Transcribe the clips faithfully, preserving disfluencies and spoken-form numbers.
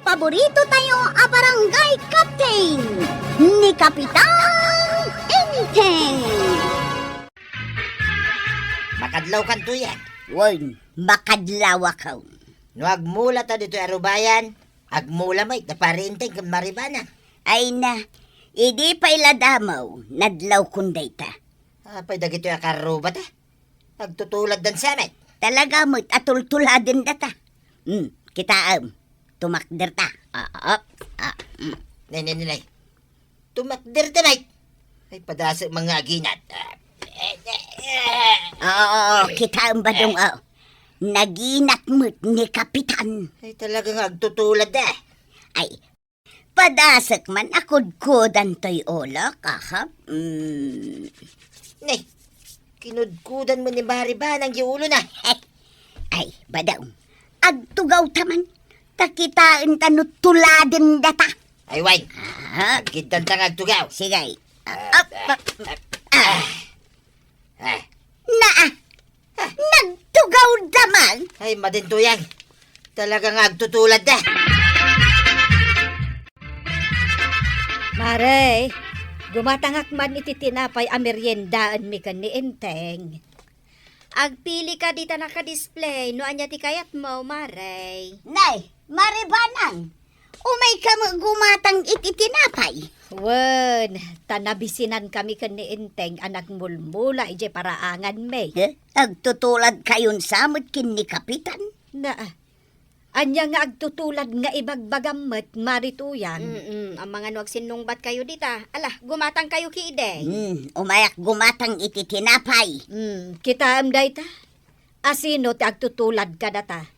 Paborito tayo a barangay captain, ni Kapitan Enteng. Makadlawkan, Tuyang. Wen, makadlawak. No agmula ta ditoy Arubayan, agmula met da Pari Enteng ken Mari Banang. Ay na, idi pay la damo, nadlawkon dayta. Apay dagitoy a karrubata? Agtutuladdan sa met. Talaga met a tultuladendata. Hmm, kitaem. Tumakderta. Ah, ah, ah, hmm. Nay, nay, nay, nay. Tumakderta, nay. Ay, padasek man nga aginat. Ah. Oo, kitaem, Badong, oh. Naginat met ni Kapitan. Ay, talaga nga agtutulad, ah. Ay, padasek man a kudkudan toy ulok, aha. Mm. Ne, kinudkudan met ni Mari Banang ti ulona. Ay, Badong, agtugawta man. Ta kitaenta no tuladendata. Ay, wen. Aha. Aggiddanta nga agtugaw. Sige. Ah, ah, ah, ah. Ah. Naa, nagtugawda man. Ay, madin, Tuyang. Talaga nga agtutuladda. Mare, gumatangak man iti tinapay a meriendaenmi ken ni Enteng. Agpili ka dita naka-display no ania ti kayatmo, Mare. Nay, Mari Banang, umayka met gumatang iti tinapay. Wen, ta nabisinankami ken ni Enteng a nagmulmula idiay paraanganmi. Eh, agtutuladkayon sa met ken ni Kapitan? Na, ania nga agtutulad nga ibagbagam met, Mari Tuyang? Mm-mm, amangan no agsinnungbatkayo dita. Ala, gumatangkayo ketdi. Hmm, umayak gumatang iti tinapay. Hmm, kitaem dayta? Asino ti agtutulad kadata?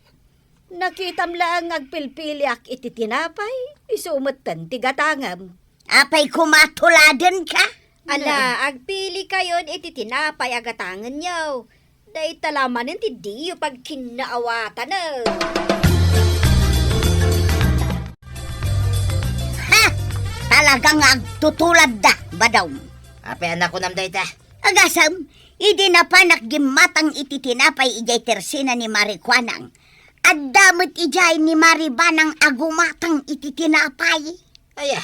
Nakitam laeng nga agpilpiliak iti tinapay, isu metten ti gatangem. Apay koma tuladenka? Ala, agpilikayon iti tinapay a gatangenyo. Dayta la manen ti diyo pagkinnaawatanen. Ha! Talaga nga agtutuladda, Badong. Apay a nakunam dayta? Agasem, idi napanak gimmatang iti tinapay idiay tersina ni Mari Kuanang, adda met idiay ni Mari Banang a gumatang iti tinapay. Aya,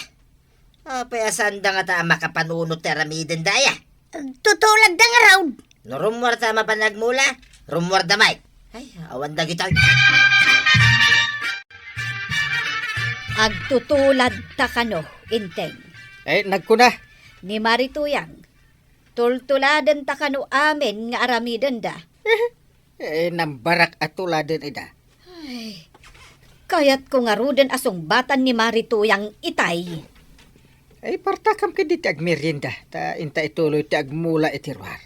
apay a saanda ngata a makapanunot ti aramidenda, aya? Tutuladda ngarud. No rummuarta a mapan agmula, rummuarda met. Ay, awan dagitoy. Agtutuladta kano, Enteng? Eh, nagkuna. Ni Mari Tuyang, tultuladenta kano amin nga aramidenda. Eh, nambarak a tuladen ida. Ay, kayatko ngaruden a sungbatan ni Mari Tuyang itay. Ay, partakam ketdi ti agmerienda, ta inta ituloy ti agmula iti ruar.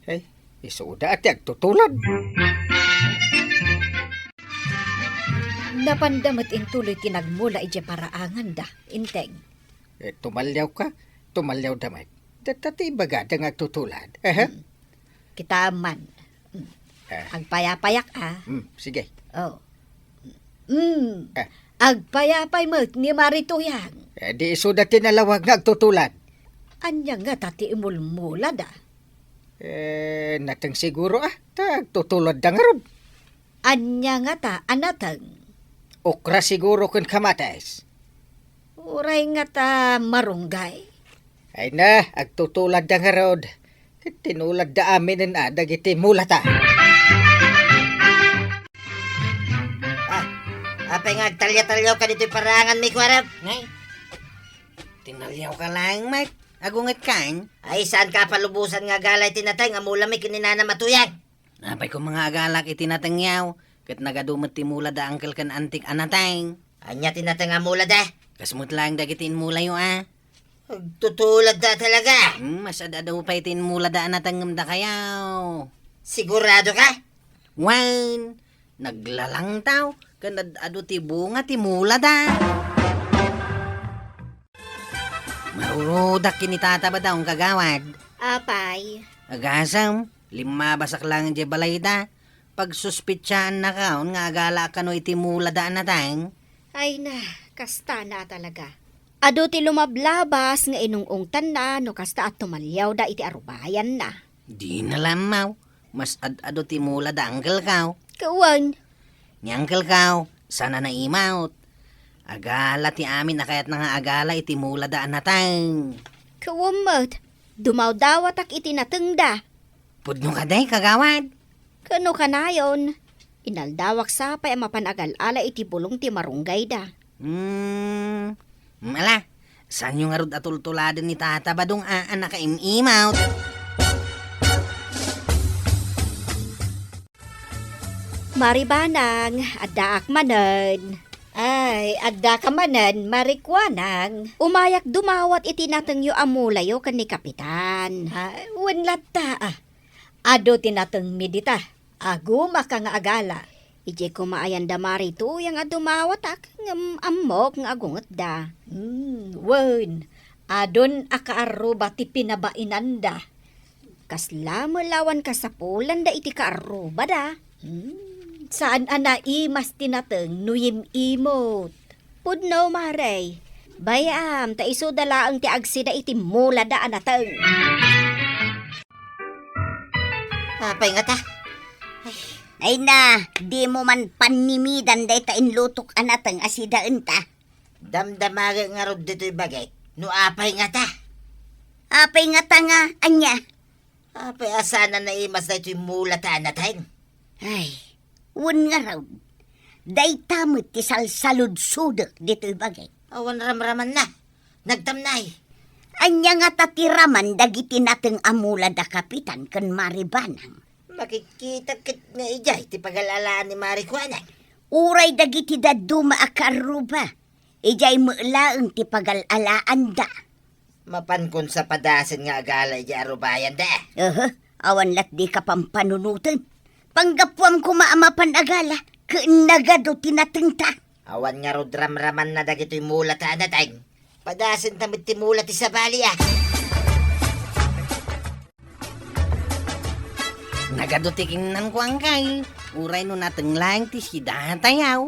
Ay, isuda a ti agtutulad. Napanda met intuloy ti nagmula idiay paraanganda, Enteng. Eh, tumaliawka, tumaliawda met. Dayta ti ibagada nga agtutulad. Aha. Hmm. Kitaem man. Hmm. Ah. Agpayapayak, ah. Hmm, sige. Oh. Hmm. Ah. Agpayapay met ni Mari Tuyang. Eh, di isuda ti nalawag nga agtutulad. Ania ngata ti imulmulada? Eh, nateng siguro, ah. Ta agtutuladda ngarud. Ania ngata a nateng? Okra siguro ken kamatis. Uray ngata marunggay? Ay na, agtutuladda ngarud. Ket tinuladda aminen a dagiti mulata. Ah, apay nga agtalya-talyawka ditoy paraanganmi, kuarem? Nay, tinaliawka laeng met. Agungetkan? Ay, saanka a palubosan nga agala iti nateng a mulami ken ni Nanang Matuyang? Apay koma nga agalak iti natengyo, ket nagadu met ti mulada uncle ken auntie a nateng. Ania ti nateng a mulada? Kas met laeng dagiti inmulayo a. Agtutuladda talaga. Hmm, mas ad-adu pay ti inmulada a natengngem dakayo. Sigurado ka? Wen, naglalangtaw, ken ad-adu ti bunga ti mulada. Marurudak ken ni Tata Badong, kagawad. Apay? Agasem, limmabasak laeng idiay balayda. Pagsuspetsaannakaon nga agalaak kano iti mulada a nateng. Ay na, kasta na talaga. Adu ti lumablabas nga inung-ungtanna no kasta a tumaliawda iti arubayanna. Dina la ammo. Mas ad-adu ti mulada uncle ko. Kawan. Ni uncle ko, saan a naimawt. Agala ti amin a kayatna nga agala iti mulada a nateng. Ket wen met, dumawdawatak iti natengda. Pudno kadi, kagawad? Ket no kanayon, inaldawak sapay a mapan agal-ala iti bulong ti marunggayda. Hmm, mm, ala, saanyo ngarud a tultuladen ni Tata Badong a, a nakaim-imawt. Maribanang, addaak manen. Ay, addaka manen, Marikuanang. Umayak dumawat iti natengyo a mulayo ken ni Kapitan. Ah, wen latta, ah. Adu ti natengmi dita. Agumaka nga agala. Idiay koma ayan da Mari Tuyang a dumawatak, ngem ammok nga agungetda. Hmm, wen, adun a kaarruba ti pinabainanda. Kasla met la awan kasapulanda iti kaarrubada. Hmm, saan a naimas ti nateng no yim-imot. Pudno, Mare. Bay-am, ta isuda laeng ti agsida iti mulada a nateng. Apay ngata? Ay. Ay na, dimo man pannimidan dayta inlutok a nateng a sidaenta. Damdamaget ngarud ditoy bagik no apay ngata. Apay ngata nga, ania? Apay a saan a naimas daytoy mulata a nateng? Ay, wen ngarud, dayta met ti salsaludsodek ditoy bagik. Awan ramramanna. Nagtamnay. Ania ngata ti raman dagiti nateng a mula da Kapitan ken Maribanang? Makikkitak ket nga idiay ti pagal-alaan ni Mari Kuanang. Uray dagiti dadduma a kaarruba, idiay met laeng ti pagal-alaanda. Mapankon sa padasen nga agala idiay arrubayanda. Aha, awan lat dika pampanunoten. Panggapuam koma a mapan agala, ken nagadu ti natengta. Awan ngarud ramramanna dagitoy mulata a nateng. Padasenta met ti mula ti sabali, a. Nagadu ti kinanko, angkel. Uray no nateng laeng ti sidatayaw.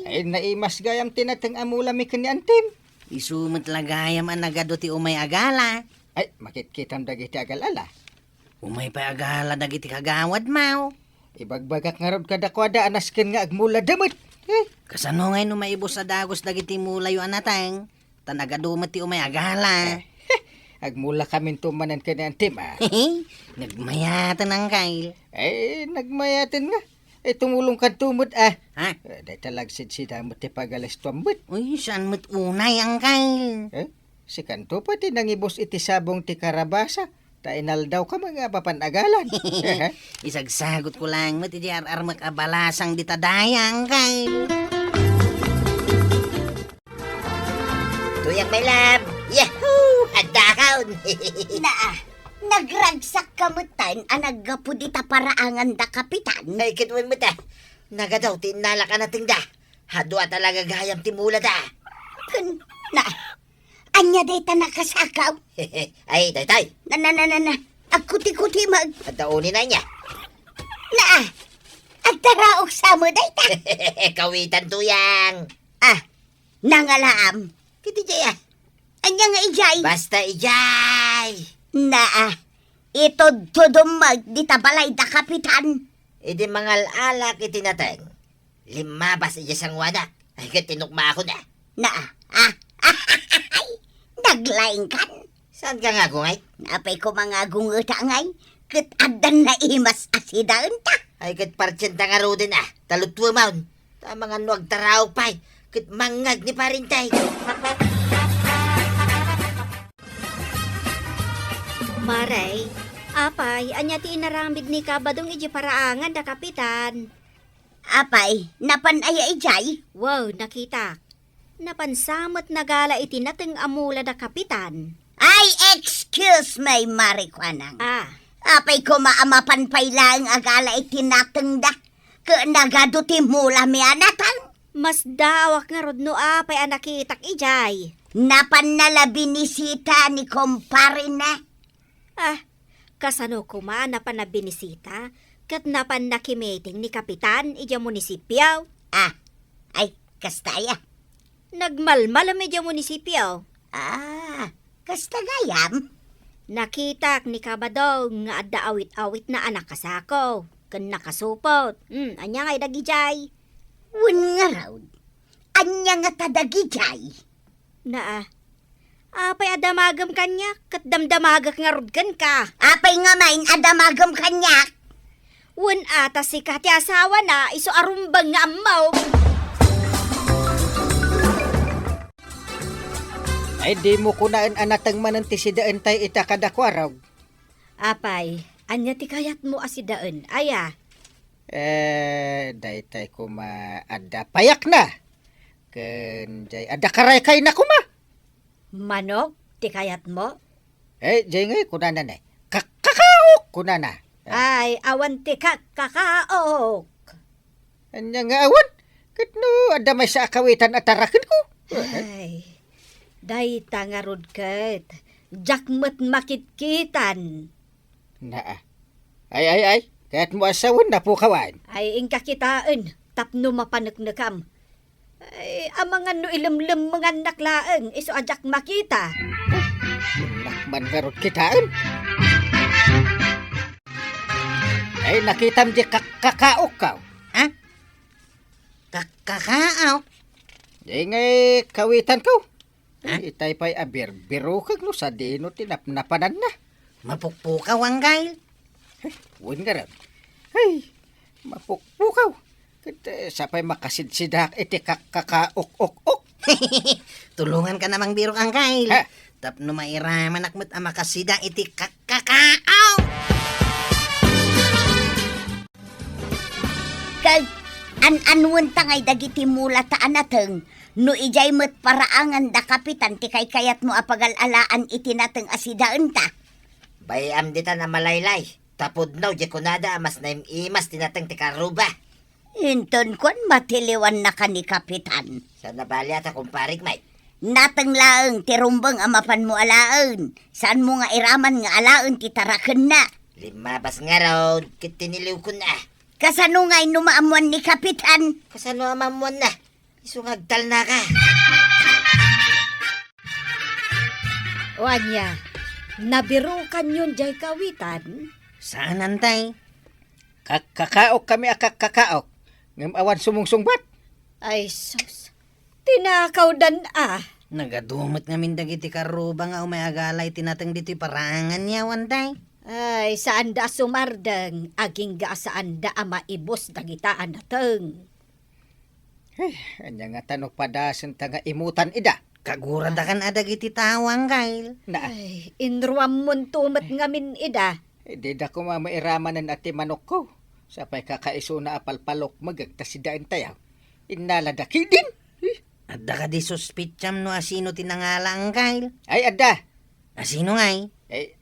Ay, naimas gayam ti nateng a mulami ken ni Antim. Isu met la gayam a nagadu ti umay agala. Ay, makitkitam dagiti agal-ala. Umay pay agala dagiti kagawad, maw. Ibagbagak ngarud kadakuada a nasken nga agmulada met. Eh? Kasano ngay no maibus a dagus dagiti mulayo a nateng? Ta nagadu met ti umay agala. Eh, agmulakaminto manen ken ni Antim, a. Nagmayaten, angkel. Eh, nagmayaten nga. Eh, tumulongkanto met, a. Ha? Eh, dayta la agsidsida met ti pagalistuam met. Uy, saan met unay, angkel? Eh? Sikanto pay ti nangibus iti sabong ti karabasa, ta inaldawka met nga mapan agalan. Isagsagutko laeng met iti ar-armek a balasang dita dayang kay. Tuyang, my love. Yahoo! Addakon! Naa, nagragsakka metten a naggapu dita paraangan da Kapitan. Ay, ket wen met, a. Nagadu ti innalak a natengda. Adu a talaga gayam ti mulada. Ken, na, Ania dayta nakasakaw? Ay, daytay. Na, na, na, na, na. Agkuti-kuti mag- Adda unay ania? Na, agtaraok sa mo dayta. Kawitan, Tuyang. A, nangalaam. Kiti jay, a. Ania nga ijay? Basta ijay. Na, itudtudom mag dita balay da Kapitan. Idi mangal-alak iti nateng, limmabas idiay sanguanak. Ay, ket tinukmaakon, a. Na, a, naglaingkan. Saanka nga agungay? Apay koma nga agungeta ngay, ket addan naimas a sidaenta. Ay, ket partienta ngaruden, a, ta lutwemon. Ta amangan no agtaraok pay, ket mangngeg ni Parintay. Mare, apay, ania ti inaramid ni Kabadong idiay paraangan da Kapitan? Apay, napan aya idiay? Wow, nakitak. Napan sa met nagala iti nateng a mula da Kapitan. Ay, excuse me, Mari Kuanang. A. Apay koma a mapan pay laeng agala iti natengda? Ket nagadu ti mulami a nateng? Masdaawak ngarud no apay a nakitak idiay. Napanna la binisita ni komparena. A, kasano koma a napanna binisita ket napanna kimiting ni Kapitan idiay munisipio? A, ay, kasta aya? Nagmalmalem idiay munisipio. A, kasta gayam? Nakitak ni Kabadong nga adda awit-awitna a nakasako ken nakasupot. Hmm, ania ngay dagidiay? Wen ngarud, Ania ngata dagijay? Naa. Apay a damagem kaniak, ket damdamagek ngarud kenka? Apay ngamin a damagem kaniak? Wen a, ta sika ti asawana, isu a rumbeng nga ammom. Ay, dimo kunaen a nateng manen ti sidaentayo ita kadakuarog. Apay, ania ti kayatmo a sidaen, aya? Eh, daytay koma adda payakna. Ken jay adda karaykayna koma. Manok ti kayatmo? Eh, jay ngay kunana ne. Kak-, kakaok kunana. Eh. Ay, awan ti kak-, kakaok. Ania nga awan? Ket no adda maysa a kawitan a tarakenko? Ay, dayta ngarud ket diak met makitkitan. Naa. Ay, ay, ay. Kayatmo a sawen, napukawan. Ay, inka kitaen, tapno mapaneknekam. Ay, amangan no ilemlemmengannak laeng, isu a diak makita. Nakman ngarud kitaen. Ay, nakitam di kak-, kakaok kaw. Ha? Kak-, kakaok? Di ngay kawitan kaw. Ha? Itay pay a birbirukek no sadino ti napnapananna. Mapukpukaw, Anggail. Ay, wen ngarud. Ay, mapukpukaw. Ket, eh, sapay makasidsidak iti kak-, kakaok-ok-ok. Tulonganka na mangbirok, Anggail. Ha? Tapno mairamanak met a makasida iti kak-, kakaok. Ket an-anuen ta ngay dagiti mula ta a nateng, no idiay met paraangan da Kapitan ti kaykayatmo a pagal-alaan iti nateng a sidaenta. Bay-am ditan a malaylay, ta pudno di kunada a mas naim-imas ti nateng ti karruba. Inton kuan, matiliwannaka ni Kapitan. Saan a bali a ta, kumparik, Mike? Nateng laeng ti rumbeng a mapanmo alaen. Saanmo nga iraman nga alaen ti tarakenna. Limmabas ngarud ket tiniliwkon a. Kasano ngay no maammuan ni Kapitan? Kasano a maammuanna? Isu nga agtalnaka. O ania, nabirukanyon diay kawitan? Saan, Antay. Kak-, kakaok kami a kak-, kakaok. Ngem awan sumungsungbat. Ay, sus. Tinakawdan a. Nagadu met ngamin dagiti karruba nga umay agala iti nateng ditoy paraangan, Antay. Ay, saanda a sumardeng, agingga a saanda a maibus dagita a nateng. Ay, ania ngata no padasenta nga imutan ida? Kaguradakan a dagiti tao, Anggail. Na. Ay, inruammonto met ngamin ida. Dida koma mairamanen a ti manokko. Sapay kakaisuna a palpalukmegek ta sidaentayo. Innalada ketdin. Eh? Adda kadi suspitsam no asino ti nangala, Anggail? Ay, adda. Asino ngay? Eh,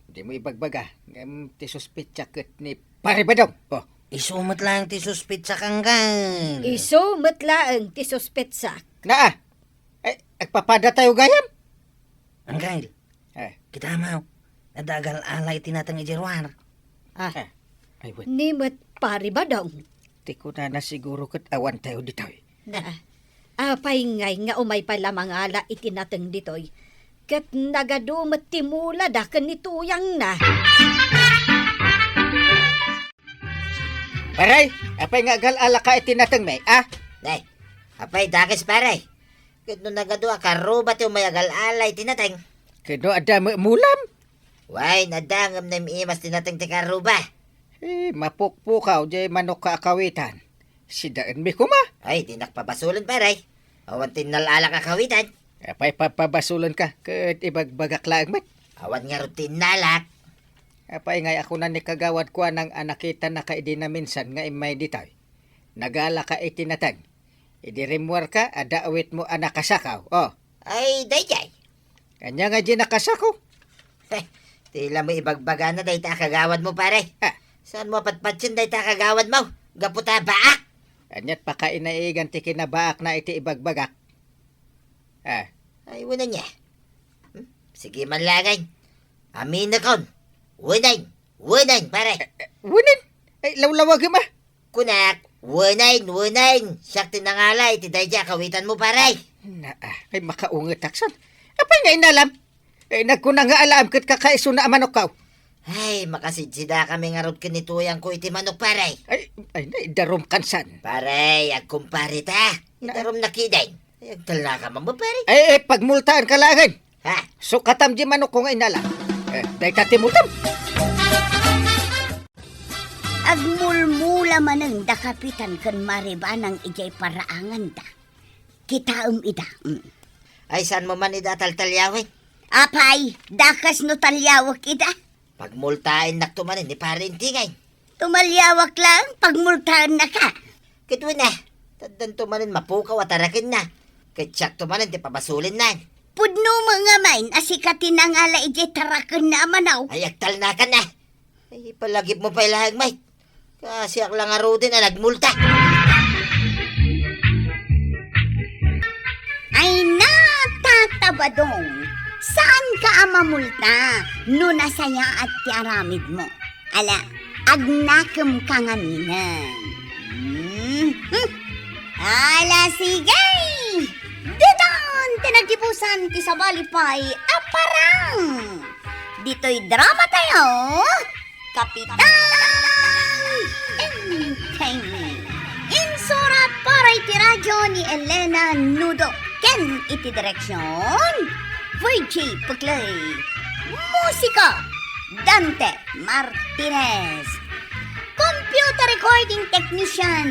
dimo ibagbaga. Ngem ti suspitsa ket ni Pare Badong. Oh. Isu met laeng ti suspitsak, Anggail. Isu met laeng ti suspitsak. Naa. Eh, agpapadatayo gayam? Anggail. Eh. Kitamaw, adda agal-ala iti nateng idiay ruar. Ah. Eh, ay, wen. Ni met Pare Badong. Ti kunana siguro ket awantayo ditoy. Na, apay ngay nga umay pay la mangala iti nateng ditoy? Ket nagadu met ti mulada ken ni tuyangna. Pare, apay nga agal-alaka iti natengmi, a? Nay, apay dakes, pare? Ket no nagadu a karruba ti umay agal-ala iti nateng? Ket no adda met mulam? Wen, adda ngem naim-imas ti nateng ti karruba. Eh, mapukpukaw diay manokka a kawitan. Sidaenmi koma. Ay, dinak pabasolen, pare. Awan ti innal-alak a kawitan. Apay papabasolenka, ket ibagbagak laeng met. Awan ngarud ti innalak. Apay ngay a kuna ni Kagawad Kuanang a nakitanaka idi naminsan nga immay ditoy? Nagalaka iti nateng. Idi rimmuarka, adda awitmo a nakasakaw. Oh. Ay, daydiay. Ania nga di nakasako? Heh, ti la mo ibagbagana dayta a kagawadmo, pare. Ah. Saanmo a patpatien dayta a kagawadmo? Gapu ta baak. Aniat pakainaigan ti kinabaakna iti ibagbagak? Ah. Ay, wen ania. Hmm? Sige man laeng. Aminekon. Wen, wen, pare. Eh, eh, wen? Ay, lawlawagem, ah. Kunak, wen, wen, siak ti nangala iti daydiay a kawitanmo, pare. Na, ah, ay makaungetak san. Apay nga innalam? Eh, nagkuna nga alaem ket kakaisuna a manokkaw. Ay, makasidsidakami ngarud ken ni Tuyangko iti manok, pare. Ay, ay, na, idarum kansan. Pare, agkumpare ta. Na- Idarum na kiden. Ay, agtalnaka man ba, pare? Ay, eh, pagmultaan ka laengen. Ha? Sukatam di manok ko nga inala. Eh, dayta ti multam. Agmulmula manen da Kapitan ken Maribanang idiay paraanganda. Kitaem ida. Mm. Ay, saan mo man ida taltaliawen? Apay, dakas no taliawek ida. Pagmultaennak to manen ni Pare Intingay. Tumaliawak laeng, pagmultaennaka. Ket wen a, taddanto manen mapukaw a tarakenna. Ket siakto manen ti pabasulenna. Pudno met ngamin a sika ti nangala idiay tarakenna a manaw. Ay, agtalnakan a. Ay, ipalagipmo pay laeng, Mike. Kasiak la ngaruden a nagmulta. Ay na, Tata Badong, saanka a mamulta no nasayaat ti aramidmo. Ala, agnakemka ngaminen. Hmm, hmm. Ala, sige! Ditan ti nagdibusan ti sabali pay a parang! Ditoy drama tayo, Kapitan Enteng. Insurat para iti radyo ni Elena Nudo ken iti direksyon, Virgie Puclay. Musika, Dante Martinez. Computer recording technician,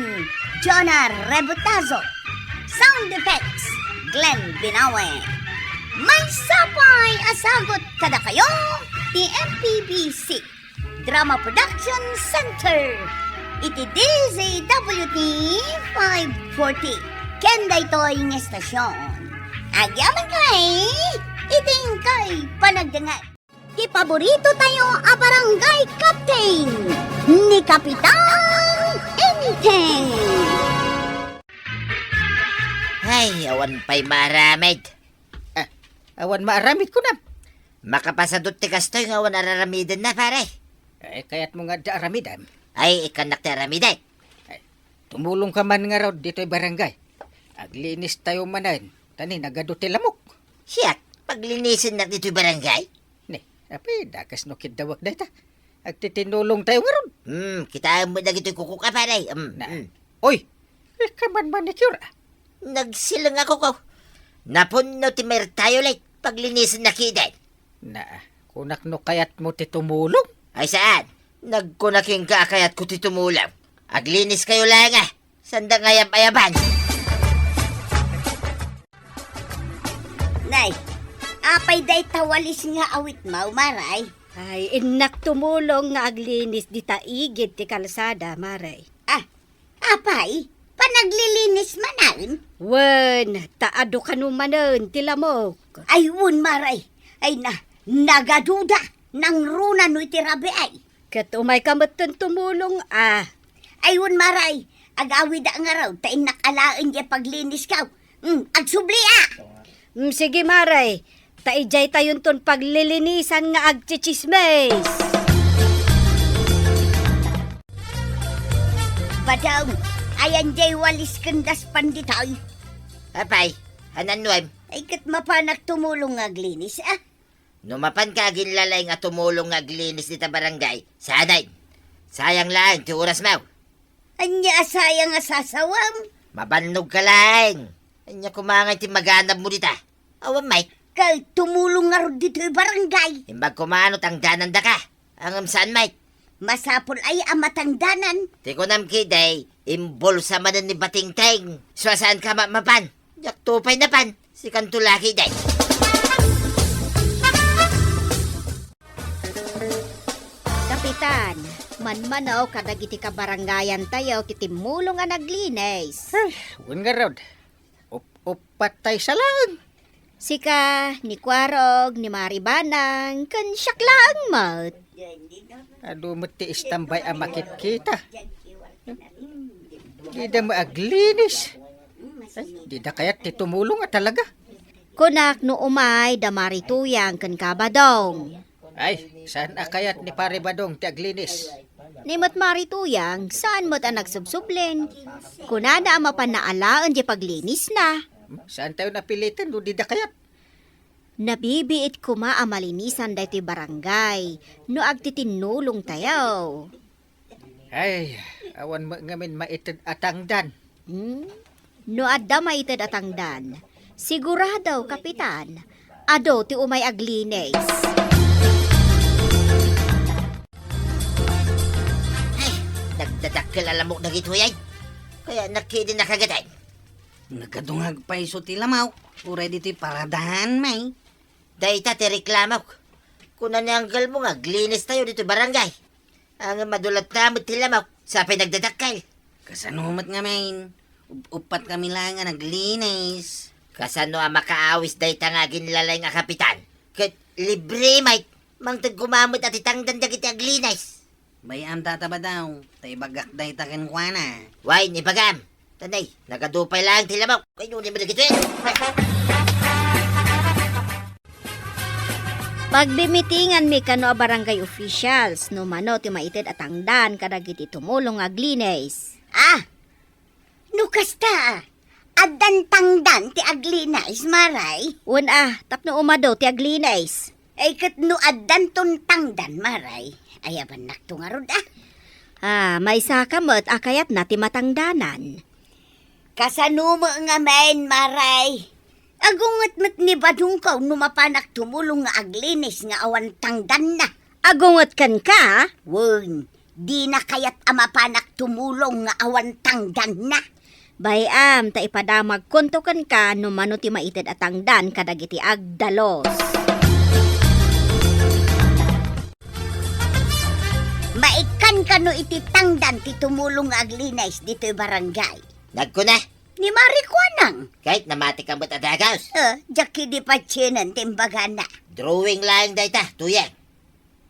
Jonah Rebutazo. Sound effects, Glenn Binawe. Maysa pay a sagut kadakayo ti M P B C Drama Production Center iti D Z W T five forty. Ken daytoy nga estasyon, agyamankay iti inkay panagdengngeg. Ti paborito tayo a barangay captain, ni Kapitan Enteng. Ay, awan pay maaramid. Ah, awan maaramid kunam. Makapasadut ti kastoy nga awan araramidenna, pare. Ay, kayatmo nga adda aramidem? Ay, ikkannak ti aramidek. Ay, tumulongka man ngarud ditoy barangay. Aglinis tayo manen, ta ni nagadu ti lamok. Siak, paglinisennak ditoy barangay? Ni, apay, dakas no kiddawak dayta. Agtitinulong tayo ngarud. Hmm, kitaem met dagitoy kukok a, pare. Hmm, Na, hmm. Oy, ikaw man manicure, ah. Nagsileng a kuko. Napunno ti mertayo, like, paglinisenna kiden. Na, kunak no kayatmo ti tumulong? Ay, saan? Nagkuna kenka a kayatko ti tumulong. Aglinis kayo laeng, ah. Sanda nga ayab-ayaban. Nay, apay dayta walis nga awitmo, Maray? Ay, innak tumulong nga aglinis dita igid ti kalsada, Maray. Ah, apay, panaglilinis manen? Wen, ta adu kano manen ti lamok. Ay, wen, Maray. Ay na, nagaduda, nangruna no iti rabii. Ket umayka metten tumulong, ah. Ay, wen, Maray, agawida ngarud, ta innak alaen diay paglinisko. Mm, agsubli, ah! Mm, sige, Maray. Ta idiay tayonton paglilinisan nga agtsitsismis. Badong, ayan diay walis ken daspan ditoy? Apay, anan nuem? Ay, ket mapanak tumulong nga aglinis, ah. No mapanka aginlalaing a tumulong nga aglinis dita barangay, saanen. Sayang laeng ti orasmo. Ania a sayang a sasawem? Mabannogka laeng. Ania koma ngay ti maganabmo dita? Awan, Mike. Kay tumulong ngarud ditoy barangay. Imbag koma no tangdanandaka. Ngem saan, Mike? Masapul aya a matangdanan? Ti kunam ketdi, imbulsa manen ni Batingteng. Sua, saanka ma-, mapan? Diakto pay napan. Sikanto la ketdi. Kapitan, manmanaw kadagiti kabarangayantayo ti timmulong a naglinis. Ay, wen ngarud. Up-, uppat tay sa laeng. Sika, ni Kuarog, ni Maribanang, ken siak laeng met. Adu met ti istambay a makitkita. Dida maaglinis. Ay, dida kayat ti tumulong a talaga. Kunak no umay da Mari Tuyang ken ka Badong. Ay, saan a kayat ni Pare Badong ti aglinis? Ni met Mari Tuyang, saan met a nagsubsublen. Kunana a mapan alaen ti paglinisna. Hmm, saan tayo napilitan no dida kayat? Nabibiit koma a malinisan daytoy barangay no agtitinnulongtayo. Ay, awan met ngamin maited a tangdan. Hmm? No adda maited a tangdan, sigurado, Kapitan, adu ti umay aglinis. Ay, nagdadakkel a lamok dagitoy ay. Kaya nakidi nakagatan. Nagadungag pay isu ti lamok, uray ditoy paradahan, may. Dayta ti reklamok. Kuna ni anggalmo nga aglinis tayo ditoy barangay. Ang madulat na met ti lamok, sapay nagdadakkel. Kasano met ngamin? Up-, uppat kami laeng a naglinis. Kasano a makaawis dayta nga aginlalay nga kapitan? Ket libre met, mangted koma met a ti tangdan dagiti aglinis. Bay-am, Tata Badaw, ta ibagak dayta kenkuana. Wen, ibagam. Tanay, nagadu pay laeng ti lamok. Ay, nuni mo dagitoy. Pagbimitinganmi kano a barangay officials no mano ti maited a tangdan kadagiti tumulong nga aglinis. Ah! No kasta, addan tangdan ti aglinis, Maray? Wen a, tapno umadu ti aglinis. Ay, ket no addanton tangdan, Maray, ayabannakto ngarud a. Ah, maysaka met a kayatna ti matangdanan. Kasano met ngamin, Maray? Agunget met ni Badungko no mapanak tumulong nga aglinis nga awan tangdanna. Agunget kenka? Wen, dina kayat a mapanak tumulong nga awan tangdanna. Bay-am, ta ipadamagkonto kenka no mano ti maited a tangdan kadagiti agdalus. Maikkan kano iti tangdan ti tumulong nga aglinis ditoy barangay? Nagkuna. Ni Mari Kuanang. Ket namati ka met a dagus. Eh, diak idi patienen ti imbagana. Drawing laeng dayta, Tuyang.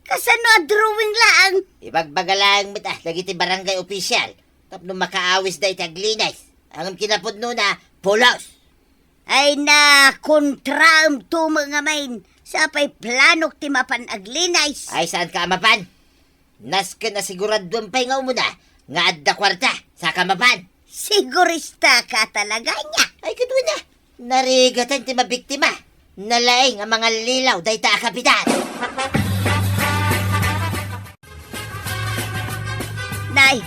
Kasano a drawing laeng? Ibagbaga laeng met a dagiti barangay official tapno makaawis dayta aglinis. Ngem kinapudnona, pulos. Ay na, kontraem tumo ngamin. Sapay planok ti mapan aglinis. Ay, saan ka a mapan? Nasken a siguraduem pay nga umuna nga adda kuarta, saka mapan. Sigurista ka talaga nia? Ay, ket wen a, narigatan ti mabiktima. Nalaing a mangallilaw dayta a kapitan. Nay,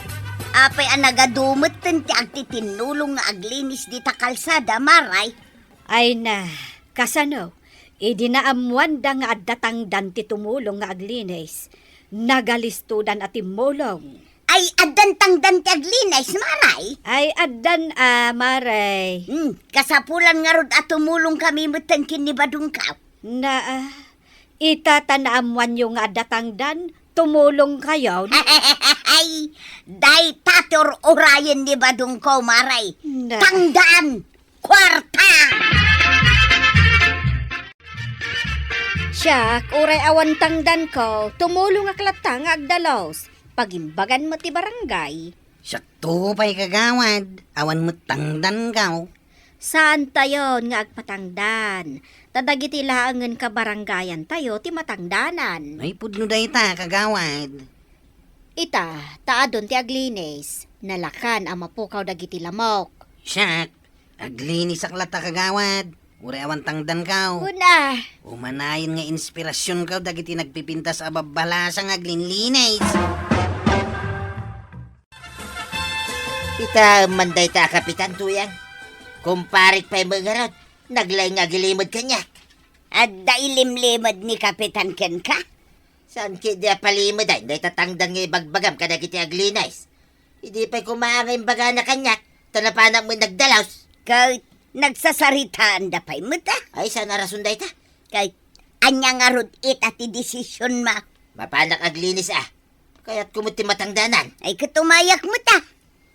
apay a nagadu metten ti agtitinnulong nga aglinis dita kalsada, Maray? Ay na, kasano? Idi naammoanda nga adda tangdan ti tumulong nga aglinis, nagalistodan a timmulong. Ay, addan tangdan ti aglinis, Maray? Ay, addan a, Maray. Hmm, kasapulan ngarud a tumulongkami metten ken ni Badungko. Na, ah, ita ta naammoanyo nga adda tangdan, tumulongkayo. Ay, dayta ti ur-urayen ni Badungko, Maray. Na. Tangdan! Kuarta! Siak, uray awan tangdanko, tumulongak latta nga agdalus. Pagimbagan met ti barangay. Siakto pay, kagawad, awan met tangdanko. Saantayon nga agpatangdan, ta dagiti laengen kabarangayantayo ti matangdanan. Ay, pudno dayta, kagawad. Ita, ta adun ti aglinis, nalakan a mapukaw dagiti lamok. Siak, aglinisak latta, kagawad. Uray awan tangdanko. Kuna. Umanayon nga inspirasionko dagiti nagpipintas a babbalasa nga aglinlinis. Ita man dayta a kapitan, Tuyang. Kumparik pay met ngarud, naglaing nga agilimed kaniak. Adda ilimlimed ni Kapitan kenka? Saan ketdi a palimedan dayta tangdan nga ibagbagam kadagiti aglinis? Idi pay koma nga imbagana kaniak, ta napanak met nagdalus. Ket nagsasaritaanda pay met a. Ay, saan a rason dayta? Ket ania ngarud ita ti desisionmo? Mapanak aglinis a. Kayatko met ti matangdanan. Ay, ket umayak met a.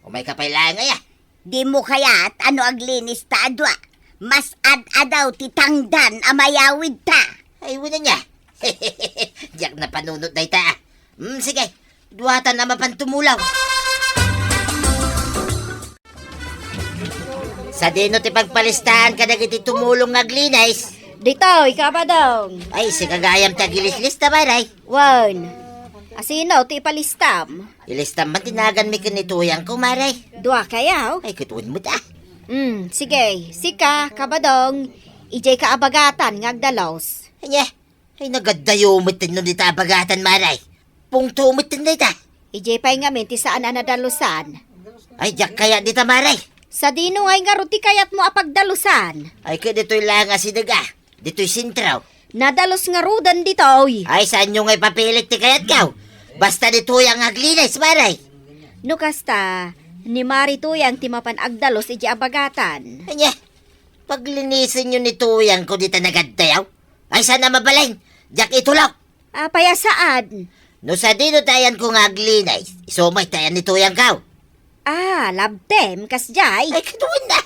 Umayka pay laeng aya. Dimo kayat a no aglinis ta a dua, mas ad-adaw ti tangdan a mayawidta. Ay, wen ania. Diak napanunot dayta a. Hmm, sige. Duatan a mapan tumulong. Sadino ti pagpalistaan kadagiti tumulong nga aglinis? Ditoy, Kabadong. Ay, sika gayam ti agilislista, Maray. Wen. Asino ti ipalistam? Ilistam man ti naganmi ken ni Tuyangko, Maray. Dua kayo? Ay, ket wen met a. Hmm, sige. Sika, Kabadong. Idiay ka abagatan nga agdalus. Anya? Ay, nagaddayo met no dita abagatan, Mare. Pungto met dayta. Idiay pay ngamin ti saan a nadalusan. Ay, diak kayat dita, Mare. Sadino ngay ngarud ti kayatmo a pagdalusan? Ay, ket ditoy laeng a sideg, a. Ditoy sentro. Nadalus ngaruden ditoy. Ay, saanyo ngay papilit ti kayatko? Basta ni Tuyang aglinis, Mare. No kasta, ni Mari Tuyang ti mapan agdalus idiay abagatan. Anya? Paglinisenyo ni Tuyangko dita nagaddayo? Ay, saan a mabalin? Diak itulok. Apay a saan? No sadino ti ayanko nga aglinis, isu met ti ayan ni Tuyangko. Ah, labtem, kasdiay? Ay, kaduan na.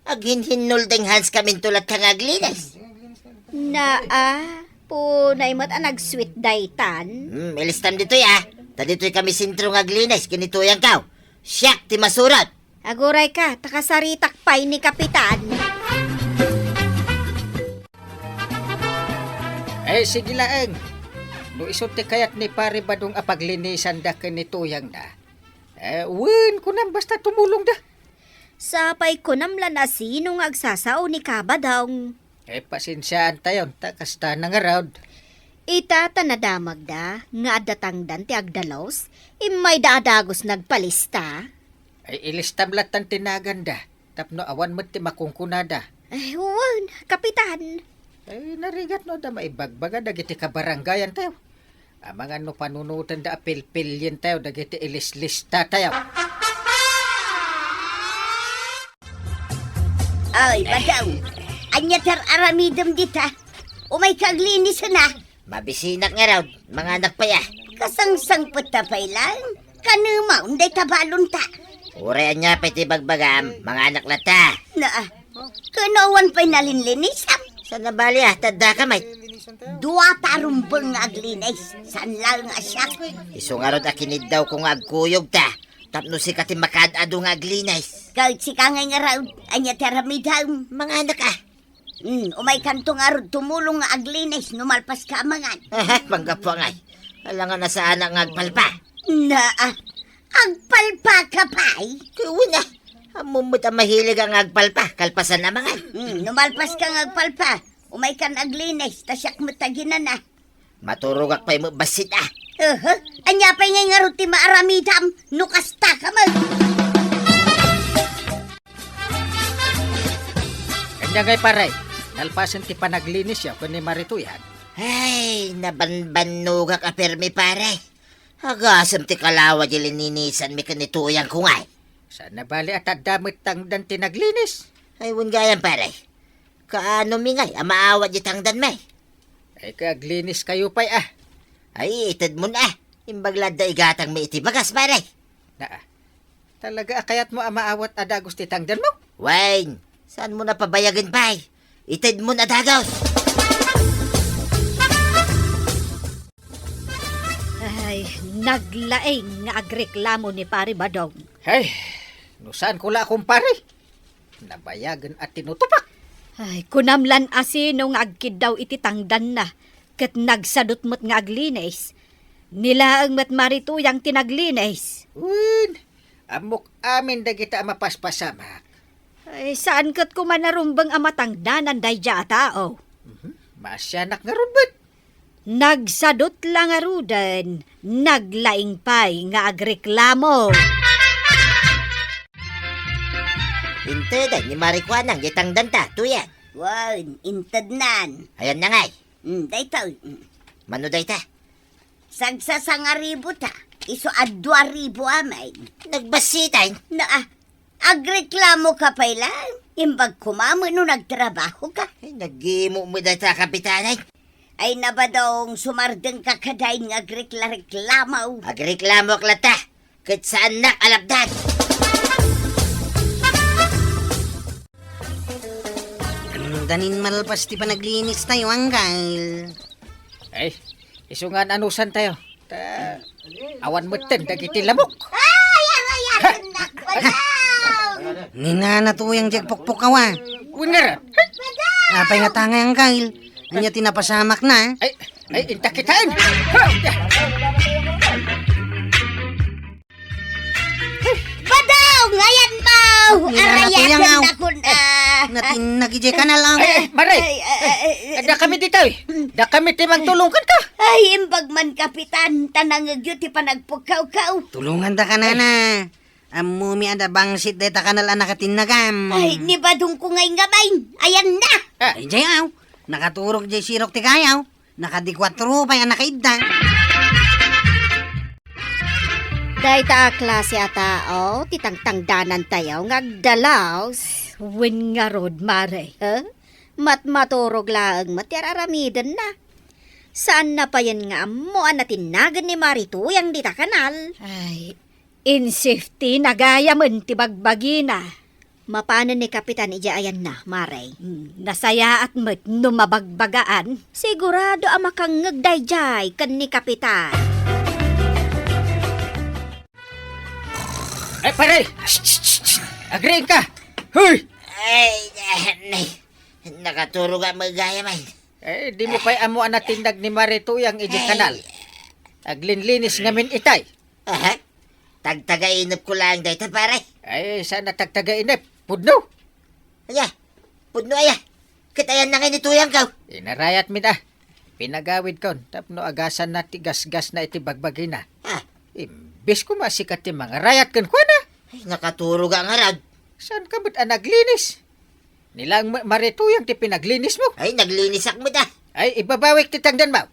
Aghinhinnuldeng hands kaminto latta nga aglinis. Naa, punay met a nag-sweet daytan. Hmm, ilistam ditoy, a. Ta ditoy kami sentro nga aglinis, ken ni Tuyangko. Siak ti masurot. Aguray ka, ta kasaritak pay ni Kapitan. Eh, sige laeng. No isu ti kayat ni Pare Badong a paglinisanda ken ni Tuyangna, eh, wen, kunam basta tumulongda. Sapay kunam la no sino nga agsasao ni Kabadong. Eh, pasensiaantayon, ta kasta na ngarud. Ita ta nadamagda nga adda tangdan ti agdalus, immayda a dagus nagpalista. Ay, ilistam lattan ti naganda, tapno awan met ti makunkunada. Ay, wen, Kapitan. Ay, narigat no adda maibagbaga dagiti kabarangayantayo. Amangan no panunotenda a pilpilientayo dagiti ilislistatayo. Ay, Badong, ania ti ar-aramidem dita? Umayka aglinis, a. Mabisinak ngarud, manganak pay, a. Kasangsangpetta pay laeng. Kanemaon dayta balonta. Uray ania pay ti bagbagam, manganak latta. Naa, ken awan pay nalinlinisam. Saan a bali, a, ta addaka met. Duata a rumbeng nga aglinis, saan laeng a siak. Isu ngarud a kiniddawko nga agkuyogta, tapno sika ti makaad-adu nga aglinis. Ket sika ngay ngarud, ania ti aramidem? Manganak, a. Hmm, umaykanto ngarud tumulong nga aglinis no malpaska a mangan. Aha, panggapuangay. Alangan a saanak nga agpalpa. Naa, agpalpaka pay? Wen, a. Ammom met a mahilig nga agpalpa, kalpasan a mangan. Hmm, no malpaska nga agpalpa, umaykan aglinis, ta siak met aginana. Maturogak pay met bassit, a. Aha, ania pay ngay ngarud ti maaramidam no kasta ka met? Ania ngay, pare, nalpasen ti panaglinisyo ken ni Mari Tuyang? Ay, nabanbannogak a permi, pare. Agasem ti kalawa di lininisanmi ken ni Tuyangko ngay. Saan a bali a ta adda met tangdan ti naglinis? Ay, wen gayam, pare. Kaanomi ngay a maawat di tangdanmi? Ay, ket agliniskayo pay, a. Ay, itedmon, a. Imbag la adda igatangmi iti bagas, pare. Naa. Talaga a kayatmo a maawat a dagus ti tangdanmo? Wen, saanmo a pabayagen pay? Itedmon a dagus. Ay, naglaing nga agreklamo ni Pare Badong. Ay, no saanko la a kumpare? Nabayagen a tinutupak. Ay, kunam lan a sino nga agkiddaw iti tangdanna, ket nagsadut met nga aglinis. Ni laeng met Mari Tuyang ti naglinis. Wen, ammok amin dagita a mapaspasamak. Ay, saan ket koma a rumbeng a matangdanan daydiay a tao. Mhm. Maasianak ngarud met. Nagsadut la ngaruden, naglaing pay nga agreklamo. Inteden ni Mari Kuanang diay tangdanta, Tuyang. Wen, intednan. Ayan na ngay. Mm, daytoy. Mm. Mano dayta? Sagsasangaribu ta. Isu a dua ribu amin. Nagbassit, a. Naa, agreklamoka pay laeng. Imbag koma met no nagtrabahoka. Ay, nagimo met dayta, Kapitan, a. Ay, Badong, sumardengka kadain nga agreklareklamo. Agreklamoak latta, ket saannak a lapdan. Danin malpas ti panaglinistayo, Anggal. Ay, isu nga an-anusantayo. Ta, awan metten dagiti lamok. Ay, aray, aray, Badong! Ni Nana Tuyang diay agpukpukaw, a. Wen ngarud. Apay ngata ngay, Anggal? Ania ti napasamakna? Ay, ay, inta kitaen. Badong, ayanmo! Oh, Nila araya natuyang, aw. Nakon, ah. Natin-, nagijay kanal, aw. Ay, ay, Mare. Ay, ay, ay, ay, Adda kami ditoy. Dakami ti mangtulong kenka. Ay, imbag man, Kapitan, ta nangngegyo ti panagpukkawkaw. Tulonganta kanana. Ammomi adda bangsit dayta kanal a nakatinnagam. Ay, ni badongko ngay nga bain. Ayanna. Ah. Ay, jay, aw. Nakaturog jay sirok ti kayaw. Nakadikuatro pay a nakaidda. Dayta a klase a tao ti tangtangdanantayo nga agdalaus wen ngarud, Mare, eh? Matmaturog laeng met ti ar-aramidenna. Saanna payen nga ammo a natinnagen ni Mare Tuyang dita kanal. Ay, in safety na gayamen ti bagbagina. Mapanen ni Kapitan idiay ayanna, Mare. Hmm, nasayaat met no mabagbagaan. Sigurado a makangngeg daydiay ken ni Kapitan. Ay, pare! Shh, shh, shh, shh! Agriingka! Hoy! Ay, eh, nay, nakaturog a magayam, ay. Eh, dimo pay ammo a natinnag ni Mare Tuyang idiay kanal. Aglinlinis ngamin itay. Aha. Tagtagainepko laeng dayta, pare. Ay, saan a tagtagainep? Pudno. Aya, pudno aya. Ket ayanna ngay ni Tuyangko. Inarayatmin a. Pinagawidkon tapno agasanna ti gasgasna iti bagbagina. Ah. Imbes koma sika ti mangarayat kenkuana. Ay, nakaturog a ngarud. Saanka met a naglinis? Ni laeng Ma-, Mare Tuyang ti pinaglinismo. Ay, naglinisak met a. Ay, ibabawik ti tangdanmo.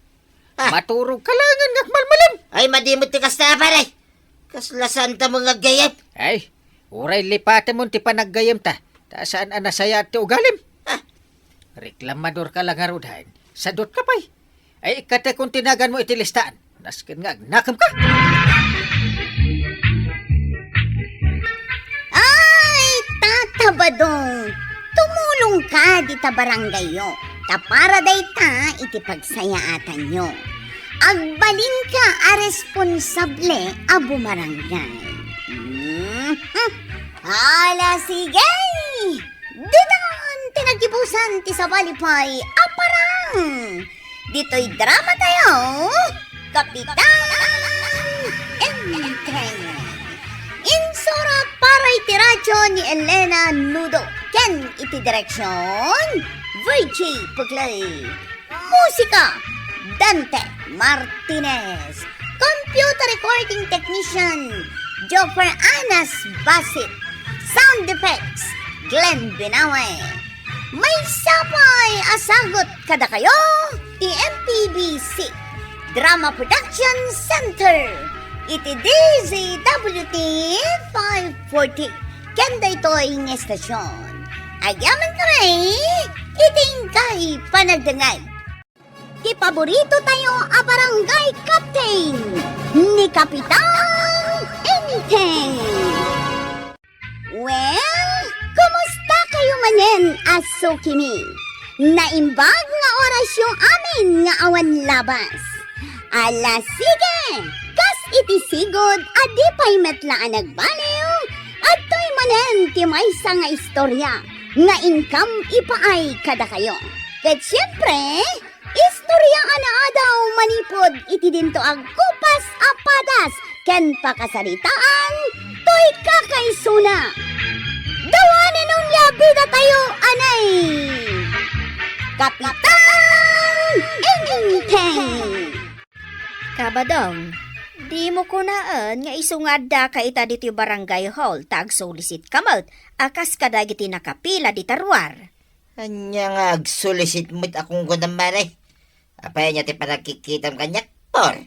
Ah. Maturogka laengen nga agmalmalem. Ay, madi met ti kasta, pare. Kasla saanta met nga aggayem. Ay, uray lipatemon ti panaggayemta, ta saan a nasayaat ti ugalim. Ah. Reklamadorka la ngaruden. Sadutka pay. Ay, ikkatekon ti naganmo iti listaan. Nasken nga agnakemka. Ay, Tata Badong, tumulongka dita barangayyo, ta para dayta iti pagsayaatanyo. Agbalinka a responsable a bumarangay. Mhm. Ala, sige! Ditan ti naggibusan ti sabali pay a parang. Ditoy dramatayo, Kapitan Enteng. Insurat para iti radyo ni Elena Nudo ken iti direksion, Virgie Puglay. Musika, Dante Martinez. Computer recording technician, Joker Anas Basit. Sound effects, Glenn Binawe. Maysa pay a sagut kadakayo ti M P B C Drama Production Center iti D Z W T five forty ken daytoy nga estasion. Agyamankami iti inkay panagdengngeg. Ti paborito tayo a barangay captain, ni Kapitan Enteng. Well, kumusta kayo manen a sukimi? Naimbag nga orasyo amin nga awan labas. Ala, sige! Kas iti sigud a di pay met la a nagbaliw, adtoy manen ti maysa nga istorya nga inkam ipaay kadakayo. Ket siempre, istorya a naadaw manipud iti dinto a kupas a padas ken pakasaritaan toy kakaisuna. Dawanen onia bidatayo, anay! Kapitan Enteng! Kabadong, dimo kunaen nga isu nga addaka ita ditoy barangay hall ta agsulisit ka met a kas kadagiti nakapila dita ruar. Ania nga agsulisit met a kunkunam, Mare? Apay ania ti panagkikkitam kaniak, Por?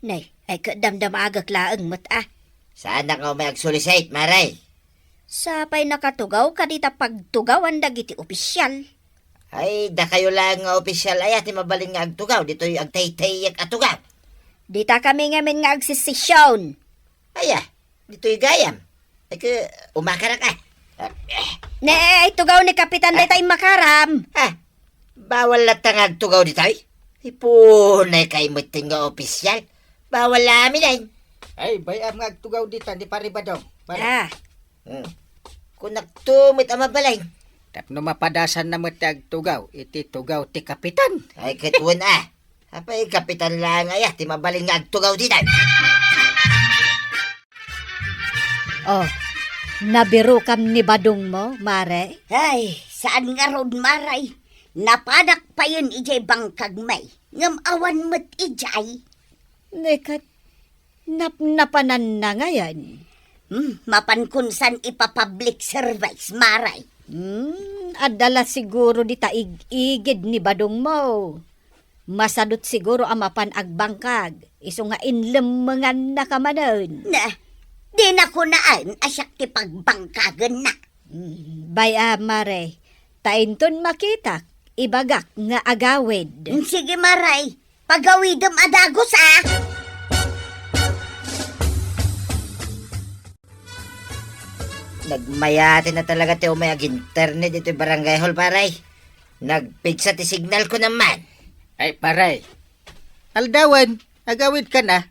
Nay, ay ket damdamagek laeng met a. Saanak nga umay agsulisit, Mare? Sapay nakatugawka dita pagtugawan dagiti opisial. Ay, dakayo laeng nga opisial aya ti mabalin nga agtugaw ditoy agtaytayek a tugaw. Dita kami ngamin nga agsesesion. Aya, ditoy gayam. Ay, ke, umakarak a. Ne, ay, tugaw ni Kapitan Ah. dayta immakaram. Ah, bawal latta nga agtugaw ditoy? Ipunay kay metten nga opisial. Bawal la amin, ay. Ay, bay-am nga agtugaw dita ni Pare Badong. Pare. Ah. Hmm. Kunakto met a mabalin. Tapno mapadasanna met ti agtugaw, iti tugaw ti Kapitan. Ay, ket wen a. Apay, Kapitan laeng aya ti mabalin nga agtugaw dita. Oh, Nabirokam ni badongmo, Mare? Ay, saan ngarud, Mare. Napanak payen idiay bangkag, May. Ngem awan met idiay. Ne ket, napnapananna ngayen. Hmm, mapankon san ipa-public service, Mare. Hmm, adda la siguro dita ig-igid ni badongmo. Masadut siguro a mapan agbangkag, isu nga inlemmengannaka manen. Na, di nakunaan a siak ti pagbangkagenna. Hmm, bay-am, Mare, ta inton makitak, ibagak nga agawid. Hmm, sige, Mare, pagawidem a dagus, a. Nagmayat na talaga ti umay ag-internet ditoy barangay hall, pare. Nagpigsa ti signal ko naman. Ay, pare. Aldawen, agawid ka na.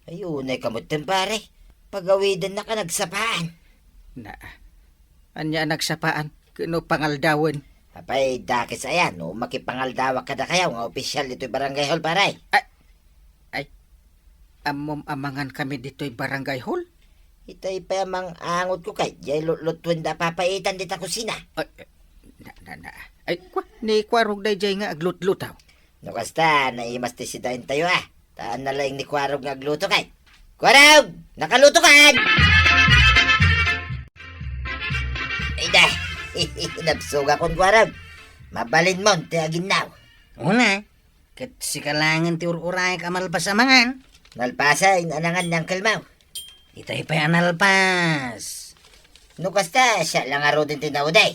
Ay, unay ka met, pare. Pagawidennaka nagsapaan. Na, ania a nagsapaan? Ken no pangaldawen? Apay, dakes aya no makipangaldawak kadakayo nga opisyal ditoy barangay hall, pare. Ay, ay, ammom a mangan kami ditoy barangay hall? Itay pay a mang-angotko kay, jay lutlutuen da papaitan dita kusina. Ay, na, na, na. Ay, kwa, ni Kuarog dayjay nga aglutluto. No kasta, naimas ti sidaentayo, a. Ta nalaing ni Kuarog nga agluto kay. Kuarog! Nakaluto kan! Ay da! Nabsugakon, Kuarog. Mabalinmon ti aginnaw. Una, ket sika laengen ti ur-uraek a malpas a mangan. Nalpasen a nangan ni Uncle Mau. Itay pay a nalpas. No kasta, siak la ngaruden ti nauday.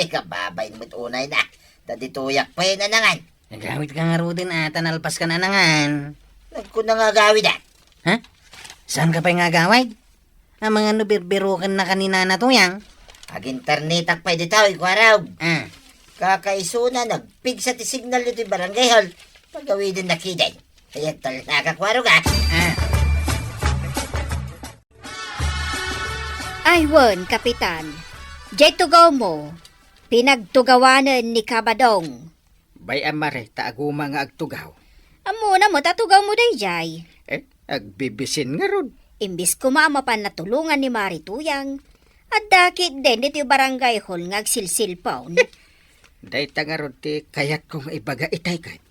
Kababain met unayna. Ta ditoyak pay a nangan. Agawidka ngaruden a ta nalpaskan a nangan. Nagkuna nga agawid, a. Ha? Saanka pay nga agawid? Amangan no birbirokennaka ni Nana Tuyang. Ag-internetak pay ditoy, Kuarog. Ah. Kakaisuna, nagpigsa ti signal ditoy barangay hall. Pagawidennak iden. Ay, talnaka, Kuarog, a. Ah. Ay wen, Kapitan. Jay tugawmo, pinagtugawanen ni Kabadong. Bay-am, Mare, ta aguma nga agtugaw. Ammona met a tugawmo dayjay. Eh, agbibisin ngarud. Imbis koma a mapan natulongan ni Mari Tuyang, adda ketdin ditoy barangay hall nga agsilsilpon. Dayta ngarud ti kayatko nga ibaga itay ket.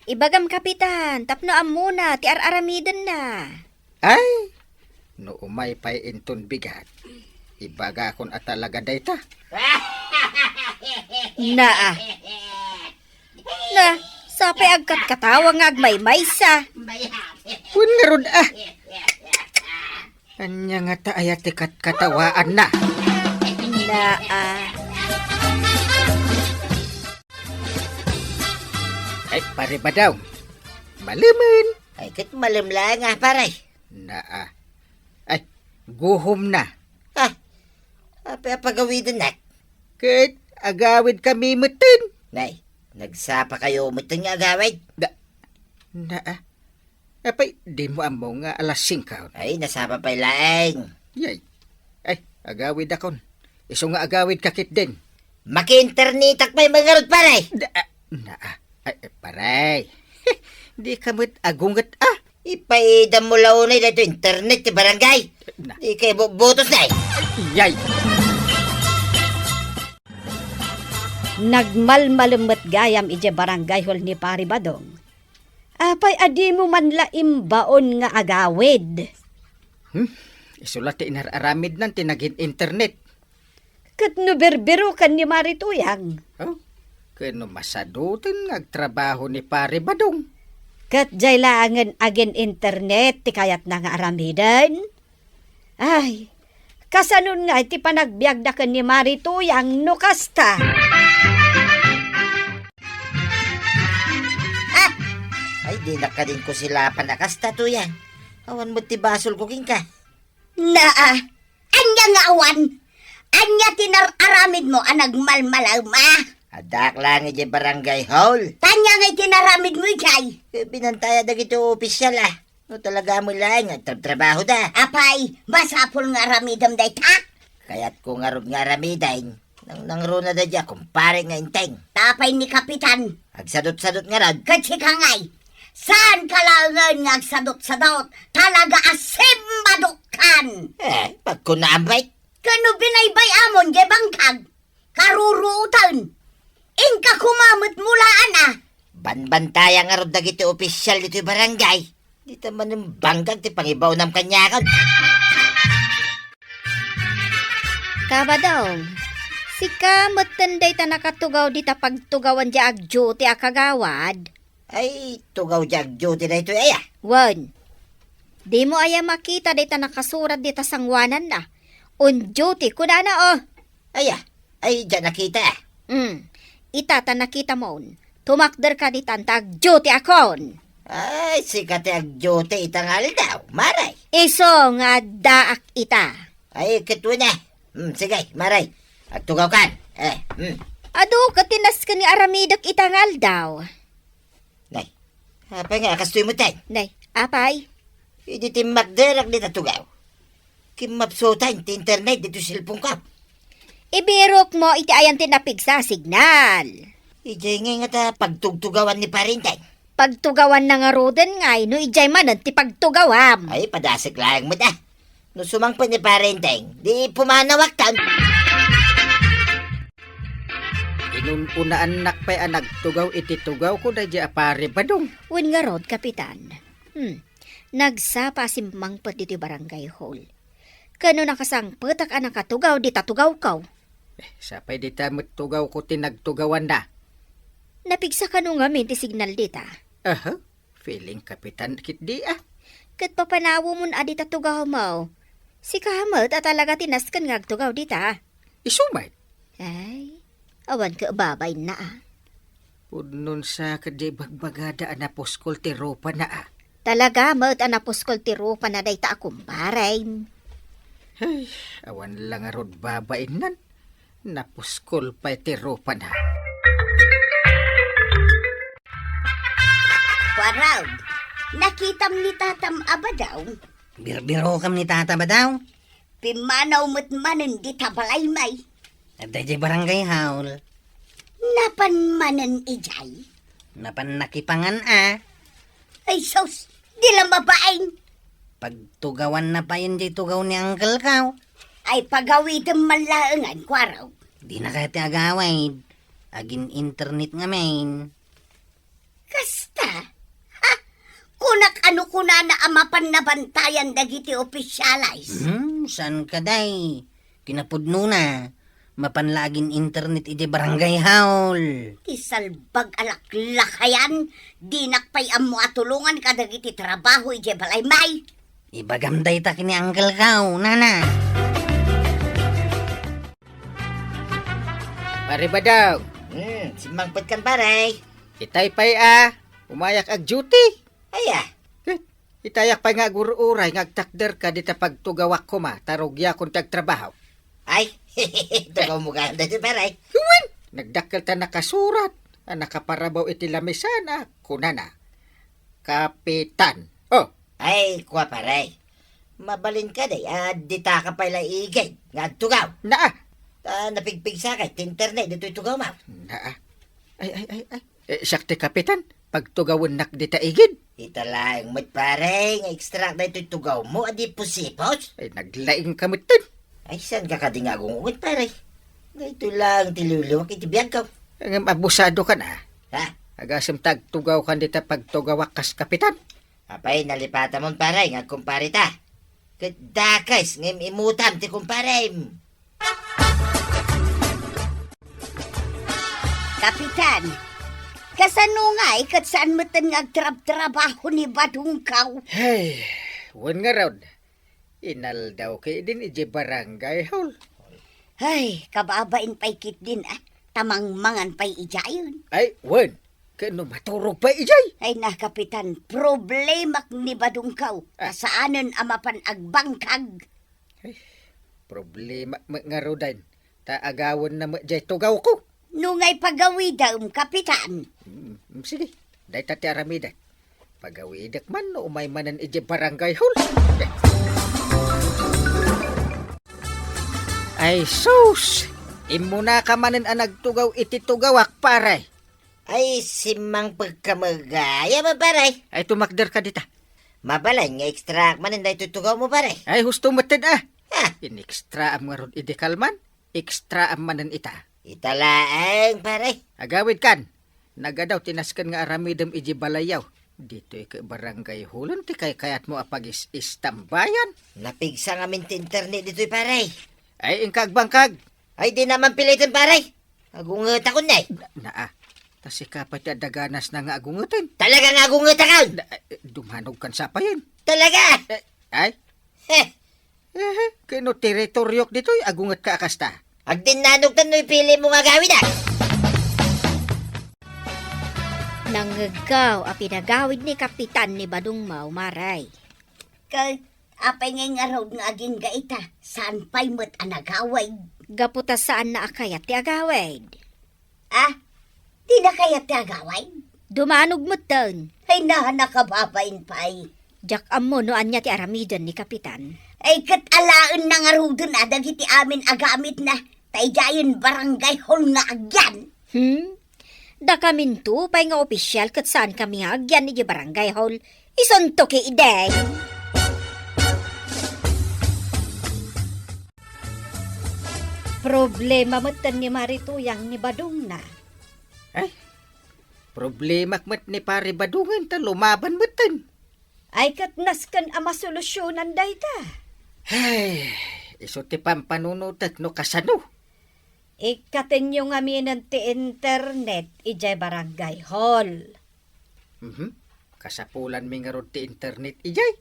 Ibagam, Kapitan, tapno ammona ti ar-aramidenna. Ay, no umay pay inton bigat, ibagakon a talaga dayta. Naa. Na, sapay agkatkatawa nga agmaymaysa. Wen ngarud, a. Ania ngata aya ti katkatawaanna? Naa. Ay, Pare Badong. Malemen. Ay, ket malem laeng a, pare. Naa. Ay, guhomna. Ah, apay a pagawidennak? Ket agawidkami metten. Nay, nagsapakayo metten nga agawid? Da, naa. Apay, dimo ammo nga alas singko? Ay, nasapa pay laeng. Yay. Ay, agawidakon. Isu nga agawidka ketdin. Maki-internetak pay ngarud, pare. Da, ah, naa. Ay, pare. Dika met agunget, a. Ipaidammo la unay daytoy internet ti barangay. Na. Dika ibubutos, nay. Yay. Nagmalmalem met gayam idiay barangay hall ni Pari Badong. Apay a dimo man la imbaon nga agawid? Hmm? Isu la ti inar-aramidnan ti nagin-internet. Ket no birbiroken ni Mari Tuyang? Oh, ket no masaduten nga agtrabaho ni Pari Badong? Ket jay laengen agin-internet ti kayatna nga aramiden? Ay, kasanon ngay ti panagbiagda ken ni Mari Tuyang no kasta? Ah! Ay, dinak kadin kusilapan a kasta, Tuyang. Awan met ti basolko kenka. Naa, ania nga awan? Ania ti nar-aramidmo a nagmalmalem, a? Addaak laeng idiay barangay hall. Ta ania ngay ti naramidmo idiay? Eh, binantaya dagiti opisyal, a. No talaga met laeng nga agtrabtrabahoda. Apay, masapul nga aramidem dayta? Kayatko ngarud nga aramiden. Nang nangruna daydiay a kumpare nga inteng. Ta apay ni Kapitan? Agsadutsadut ngarud. Ket sika ngay, saanka laengen nga agsadutsadut. Talaga a simmadutkan. Eh, pagkunaam pay. Ken no binaybay-amon jay bangkag, karuruoten. Inka koma met mulaan a. Banbantayan ngarud dagiti opisial ditoy barangay. Dita manen bangkag ti pangibaonam kaniakon. Kabadong, sika metten dayta nakatugaw dita pagtugawan diay agduty a kagawad? Ay, tugaw diay agduty daytoy aya? Wen. Dimo aya makita dayta nakasurat dita sanguananna? On duty, kunana, o. Aya? Ay, diak nakita. Hmm. Ita ta nakitamon. Tumakderka ditan ta agduty akon. Ay, sika ti agduty ita nga aldaw, Mare. Isu nga addaak ita. Ay, ket wen a. Hmm, sige, Mare. Agtugawkan. Eh, hmm. Adu ket ti nasken nga aramidek ita nga aldaw. Nay, apay nga kastoy metten? Nay, apay? Idi timmakderak dita tugaw, kimmapsutan ti internet ditoy cellphone-ko. Ibirokmo iti ayan ti napigsa a signal. Idiay ngay ngata pagtugtugawan ni Pare Enteng. Pagtugawanna ngaruden ngay no idiay manen ti pagtugawam. Ay, padasek laeng met a. No sumangpet ni Pare Enteng, di pumanawaktan. Inun-unaannak pay a nagtugaw iti tugawko daydiay a Pare Badong. Wen ngarud, Kapitan. Hmm. Nagsapa a simmangpet ditoy barangay hall. Ken no nakasangpetak a nakatugaw dita tugawko. Eh, sapay dita met tugawko ti nagtugawanna. Napigsa kano ngamin ti signal dita? Aha. Feeling Kapitan ketdi a. Ket papanawemon a dita tugawmo. Sika met a talaga ti nasken nga agtugaw dita. Isu met? Ay, awan ket babainna a. Pudno sa ket diay bagbagada a napuskol ti rupana a. Talaga met a napuskol ti rupana dayta a kumparem. Ay, awan la ngarud babainnan. Napuskol pay ti rupana. Kuarog, nakitam ni Tatam a Badaw? Birbirokam ni Tata Badaw? Pimmanaw met manen dita balay, may. Adda idiay barangay hall. Napan manen idiay? Napan nakipangan a. Ay sus, di la mabain. Pagtugawanna payen diay tugaw ni Uncle ko. Ay pagawidem man laengen, Kuarog. Dina kayat ti agawid. Agin-internet ngamin. Kasta? Ha? Kunak a no kunana a mapan nabantayan dagiti opisyales? Hmm, saan ka, day? Kinapudnona, mapan la agin-internet idiay barangay hall. Ti salbag a laklakayan, dinak pay ammo a tulongan kadagiti trabaho idiay balay, may. Ibagam dayta ken ni Uncle ko, nana. Pare Badong. Hmm, simmangpet kan, pare. Itay pay a, umayak ag-duty. Aya? Ket, itayak pay nga agur-uray nga agtakderka dita pagtugawak koma, ta rugiakon ti agtrabaho. Ay, tugawmo gayam daytoy, pare. Wen, nagdakkel ta nakasurat a nakaparabaw iti lamisan a kunana, Kapitan. Oh. Ay, kua, pare. Mabalin kadi a ditaka pay la igid nga agtugaw. Naa. Ta napigpigsakay ti internet ditoy tugawmo. Naa. Ay, ay, ay, ay. Eh, siak ti kapitan, pagtugawennak dita igid. Ita laeng met, pare, nga extract daytoy tugawmo a di pusipos. Ay, naglaing ka metten. Ay, saan ka kadi nga agungunget, pare? Daytoy laeng ti liwliwak iti biagko. Ngem abusado ka na. Ha? Agasem ta agtugawkan dita pagtugawak kas kapitan. Apay, nalipatamon, pare, nga agkumpareta. Ket dakes nga im-imutam ti kumparem. Kapitan, kasano ngay ket saan metten nga agtrabtrabaho ni Badungkaw? Hey, wen ngarud, inaldaw ketdin idiay barangay hall. Ay, kababain pay ketdin, a, ta mangmangan pay idiayen. Ay, wen, ket no maturog pay idiay? Ay na, Kapitan, problemak ni Badungkaw. Ah. Ta saanen a mapan agbangkag. Ay, problema met ngaruden, ta agawenna met jay tugawko. No ngay pagawidem, Kapitan. Mm, mm, sige, dayta ti aramidek. Pagawidek man no umay manen idiay barangay hall. Ay sus! Immunaka manen a nagtugaw iti tugawak, pare. Ay, simmangpegka met gayam, pare. Ay, tumakderka dita. Mabalin nga extract manen daytoy tugawmo, pare. Ay, husto metten, a. Ah. Inextraam ngarud idi kalman, extraam manen ita. Ita laeng, pare. Agawidkan. Nagadaw ti nasken nga aramidem iti balayyo. Ditoy ket barangay hall-en ti kaykayatmo a pagis-istambayan. Napigsa ngamin ti internet ditoy, pare. Ay, inka agbangkag. Ay, di naman piliten, pare. Agungetakon ne. Na, naa. Ta sika pay ti adda ganasna nga agungeten. Talaga nga agungetakon? Na, eh, dumanogkan sapayen. Talaga? Eh, ay? Heh. Ehe, ket no teritoryok ditoy, agungetka a kasta. Agdinnanogtan no ipilim mo nga agawid, ah. Nangngeggaw a pinagawid ni Kapitan ni Badong Mau, Maray. Ket apay ngay ngarud nga agingga ita, saan pay met a nagawid? Gapu ta saanna a kayat ti agawid. Ah, dina kayat ti agawid? Dumanog metten. Ay, na, nakababain pay. Diak ammo no ania ti aramiden ni Kapitan. Ay, ket alaenna ngaruden a dagiti amin a gamitna, ta idiayen barangay hall nga agyan. Hmm? Dakaminto pay nga opisial ket saankami nga agyan iti barangay hall. Isunto ketdin. Problema metten ni Mari Tuyang ni Badongna. Ay, problemak met ni Pari Badongen ta lumaban metten. Ay, ket nasken a masolusyonan dayta. Ay, isu ti pampanunotek no kasano. Ikkatenyo ngaminen ti internet idiay barangay hall. Mhm. Kasapulanmi ngarud ti internet idiay.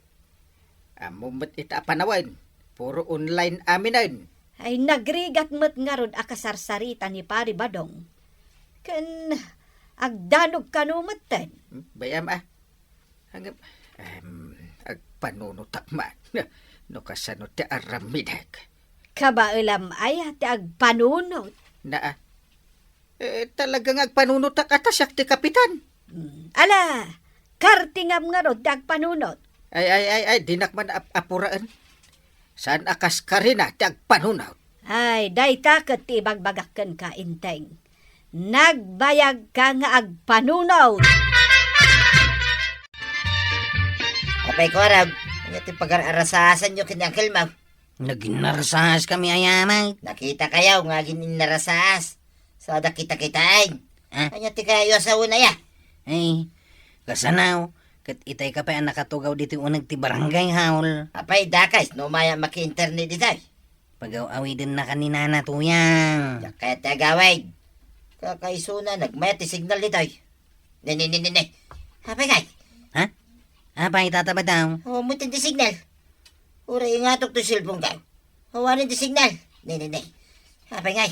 Ammom met ita a panawen, puro online aminen. Ay, nagrigat met ngarud a kasarsarita ni Pari Badong. Ken agdanog kano metten. Hmm, bay-am, ah. Ngem, em, agpanunotak man. No kasano ti aramidek. Kabaelam aya ti agpanunot? Naa. Eh, talaga nga agpanunotak a ta siak ti kapitan. Hmm. Ala, kartingam ngarud ti agpanunot. Ay, ay, ay, ay, dinak man ap-, apuraen. Saan a kas karina ti agpanunot? Ay, dayta ket ti ibagbagak kenka, Enteng. Nagbayagka nga agpanunot. Apay ko arab, ania ti pagar-arasasanyo ken ni Uncle Mau? Naginnarasaas kami aya met. Nakitakayo nga agin-innarasaas. Sada kita-kitaen. Ah? Ania ti kayo a sawen aya? Ay, kasano, ket itay ka pay a nakatugaw ditoy uneg ti barangay hall. Apay, dakes no umay a maki-internet itay. Pagaw-awidennaka ni Nana Tuyang. Diak kayat ti agawid. Kakaisuna, nagmayat ti signal ditoy. Ne, ne, ne, ne, ne. Apay ngay? Ha? Apay, Tata Badong? Awan met ti signal. Uray ingatok ti cellphone ko. Awanen ti signal. Ne, ne, ne. Apay ngay?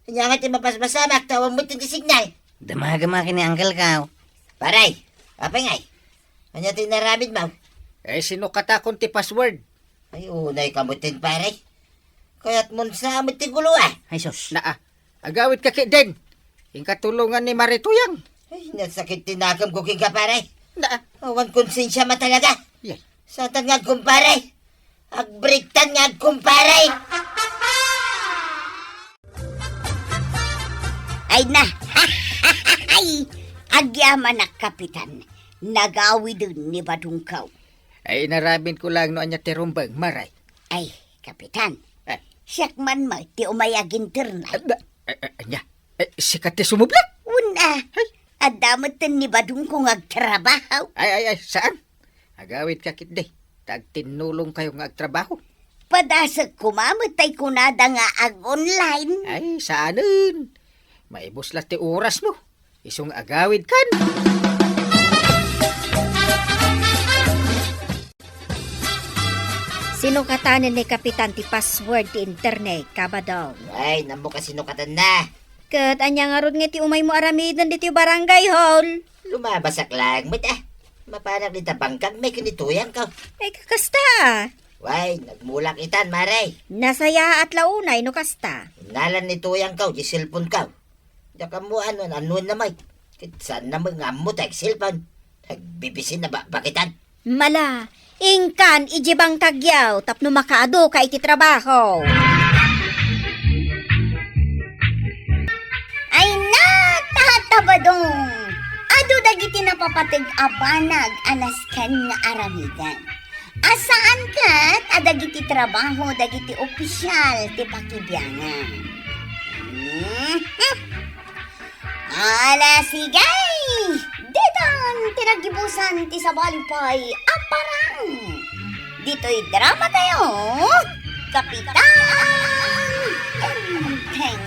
Ania nga ti mapaspasamak ta awan met ti signal? Damagem a ken ni Uncle Kao. Pare, apay ngay? Ania ti inaramidmo? Eh, sinukatakon ti password. Ay, unay ka met, pare. Kayatmon sa met ti gulo, ah. Ay, sus. Naa, agawidka ketdin. Inka tulongan ni Mari Tuyang. Ay, nasakit ti nakemko kenka, pare. Naa. Awan konsensiam a talaga. Yay. Satan nga agkumpare. Agbreaktan nga agkumpare. Ay na. Ay, agyamanak, Kapitan. Nagawiden ni Badong Kao. Ay, inaramidko laeng no ania ti rumbeng, Maray. Ay, Kapitan. Eh. Siak man met ti umay aginternay. Eh, eh, eh, ania? Eh, sika ti sumublak? Wen a. Ay. Adda metten ni Badongko nga agtrabaho. Ay, ay, ay, saan? Agawidka ketdi, ta agtinnulongkayo nga agtrabaho. Padasek koma met tay kunada nga ag-online. Ay, saanen. Maibus la ti orasmo. Isu nga agawidkan. Sinukatanen ni Kapitan ti password ti internet, Kabadong. Ay, nammo ka sinukatanna. Ket ania ngarud nga ti umaymo aramiden ditoy barangay hall? Lumabasak laeng met, ah. Mapanak dita bangkag met ken ni Tuyang Kao. Ay, kakasta. Way, nagmulak itan, Mare. Nasayaat la unay no kasta. Innalan ni Tuyang Kao, di cellphone ko. Diak ammo no an-, annoenna met. Ket saanna met nga ammo ta ag-cellphone. Agbibisin a ba-, bakitan. Mala, inkan iti bangkagyo tapno makaadu ka iti trabaho. Ay na, Tata Badong! Adu dagiti napapateg a banag a nasken nga aramiden. A saan ket a dagiti trabaho dagiti opisial ti pakibiangan. Mhm. Ala, sige! Ditan ti naggibusan ti sabali pay a parang. Ditoy drama tayo, Kapitan Enteng.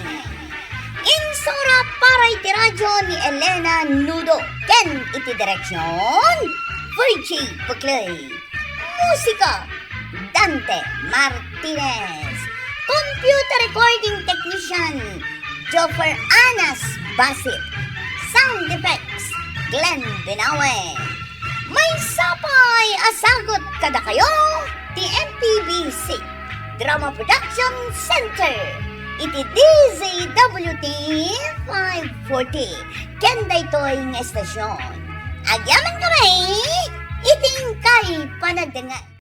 Insura para iti radyo ni Elena Nudo ken iti direksyon, Virgie Buclay. Musika, Dante Martinez. Computer recording technician, Joffer Anas Basit. Sound effects, Glenn Binawe. Maysa pay a sagut kadakayo ti M P B C Drama Production Center iti D Z W T five forty ken daytoy nga estasyon. Agyaman kami iti inkay panagdengngeg.